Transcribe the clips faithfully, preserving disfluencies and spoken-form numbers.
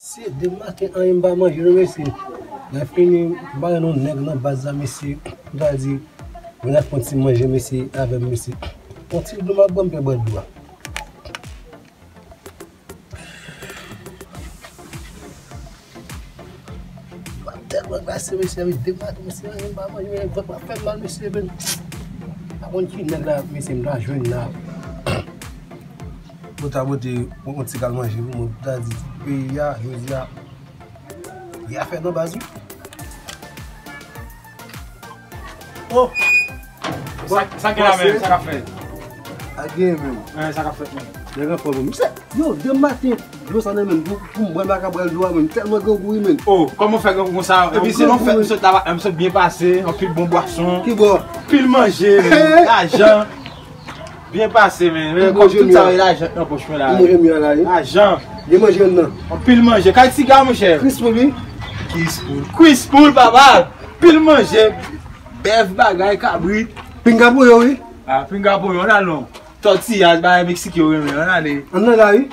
Mesye, depi maten anyen m pa manje non mesye. Lè fini, m pare nan nèg nan baz la mesye. M ta di, mwen ap pran ti manje mesye, avè m mesye. Yon ti dlo m ap bwè, m pè bwè dlo a. Tèlman glase mesye, depi maten mesye, anyen m pa manje, men vant mwen ap fè m mal mesye, men. Pa konn ki nèg la mesye, m ta jwenn la. Bota bote, mwen konn ti kal manje pou mwen, ta di peyi a, jodi a, peyi a fèt nan baz wi. Oh! Sa, sa gen la menm, sa k ap fèt? A gen menm. Sa k ap fèt menm? Nèg anfòm menm. Misye, yo, demen maten, dlo sa nan men m, pou, pou m bwè m pa ka bwè dlo a menm, tèlman grangou wi menm. Oh, kòman w fè grangou konsa? Epi se nan fèt, m sot la, m sot byen pase, anpil bon bwason. Ki bò? Anpil manje, menm, lajan. Byen pase, men. Men kòb tout sa yo, lajan nan pòch mwen la. Manje mye la, wi. Lajan. Gen manje anndan. Anpil manje. Kay siga, monchè. Chris Pool, wi. Chris Pool. Chris Pool, papa. Anpil manje. Bèf, bagay, kabrit. Pinga pou yo, wi. Ah, pinga pou yo, la non. Tòtiyaj, bagay meksiken yo renmen, ann ale. Anndan la, wi.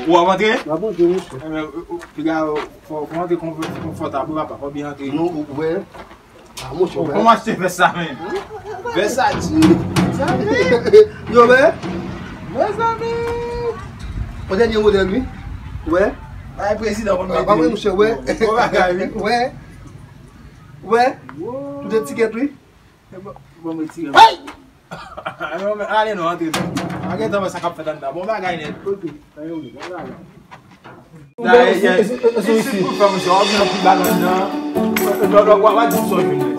Ou ap antre? M ap antre, monchè. Enben, piga, fò, fò antre konfòtab, wi, papa, fò byen antre. Non, ou wè. Ah, monchè, wè. Kòman achte vès sa menm? Vès sa di. Yo, wè. Mezanmi. O dènye modèl, wi. Wè. Ay, prezidan konn mete. Pa vre, monchè, wè. Bon bagay, wi. Wè. Wè. Tout etikèt, wi. Bon, bon, retire. Ay! Non, men ale non, antre non. Pa gen tan wè sa k ap fèt anndan. Bon bagay nèt. Ok. Sa yo ye, bon bagay. Isi pou fè misye, w ap vin anpil bagay anndan. Lò, lò, w ap di m sa w jwenn.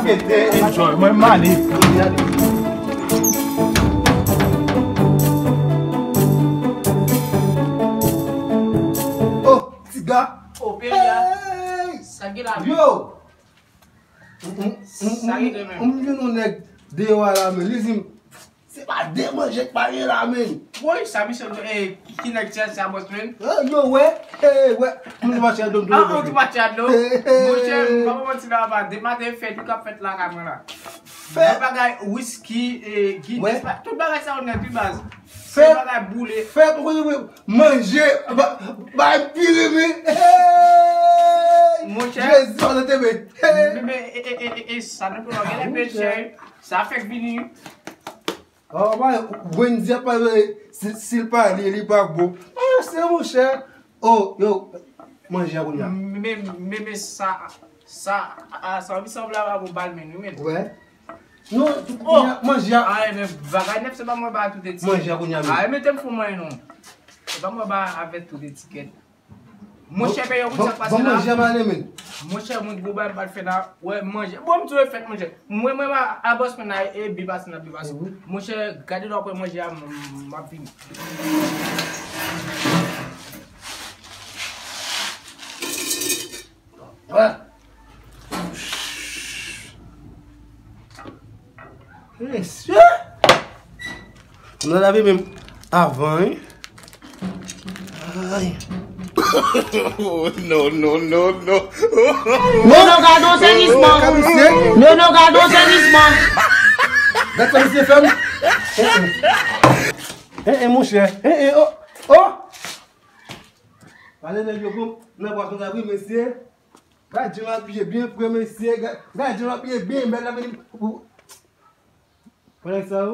Mete enjoy, mwen m ale. Oh, ti ga. Oh, peyi a. Hey! Sa gen la. Yo! M, m, m, m, m jwenn yon nèg deyò a la, men li di m, se pa de manje k pa gen la, men. Woy, sa misye, eh, ki, ki nèg tchèlsi a, bòs, men? Eh, yo, wè, eh, wè, m te mache a do m tou. Ah, ou te mache a do? Monchè, m pa manti la, pa de maten fèt, ou k ap fèt lakay mwen la. Fèt. Bagay, wiski, eh, Guinness, tout bagay sa yo nèt, wi, baz. Fèt, bagay boule. Fèt, ou konn manje, ba, bay pire, men. Hey! Monchè. Jezi, pa tante, men. Hey! Men, men, e, e, e, e, e, sa nou pran, gen lè pechè, sa fèk vini. Oh, ba, Wendy ap pale, si, si l pale, li pa bon. Oh, se monchè. Oh, yo, manje a kounye a. Men, men, men sa, sa, a, sa, mi sanble a bon bal, men, wi, men. Wè. Non, tout kounye a, manje a. Ah, men bagay nèf, se pa mwen ba tout etikèt. Manje a kounye a, men. Ah, men te m fou mwen, non. Se pa mwen ba avèk tout etikèt. Monchè, peye yon sa k pase la. Bon, manje a, men. Monchè, mwen gwo bagay m pral fè la. Wè, manje. Bon, m tou fèt manje. Mwen, mwen, a, a bòs mwen la, e bi pase nan bi pase. Monchè, gade lè w ap wè manje a, m, m ap vini. Wè. Mesye! M nan lave men m avan, wi. Ay. Oh, no, no, no, no. Nono, gade yon sèvisman. Nono, gade yon sèvisman. Gad sa misye fè m. Eh, eh, monchè. Eh, eh, oh, oh. Pale nèg yo bon nan bwasyon sa wi, mesye. Gad jan l abiye byen fre, mesye. Gad, gad jan l abiye byen bèl la, men. Wè nèg sa yo.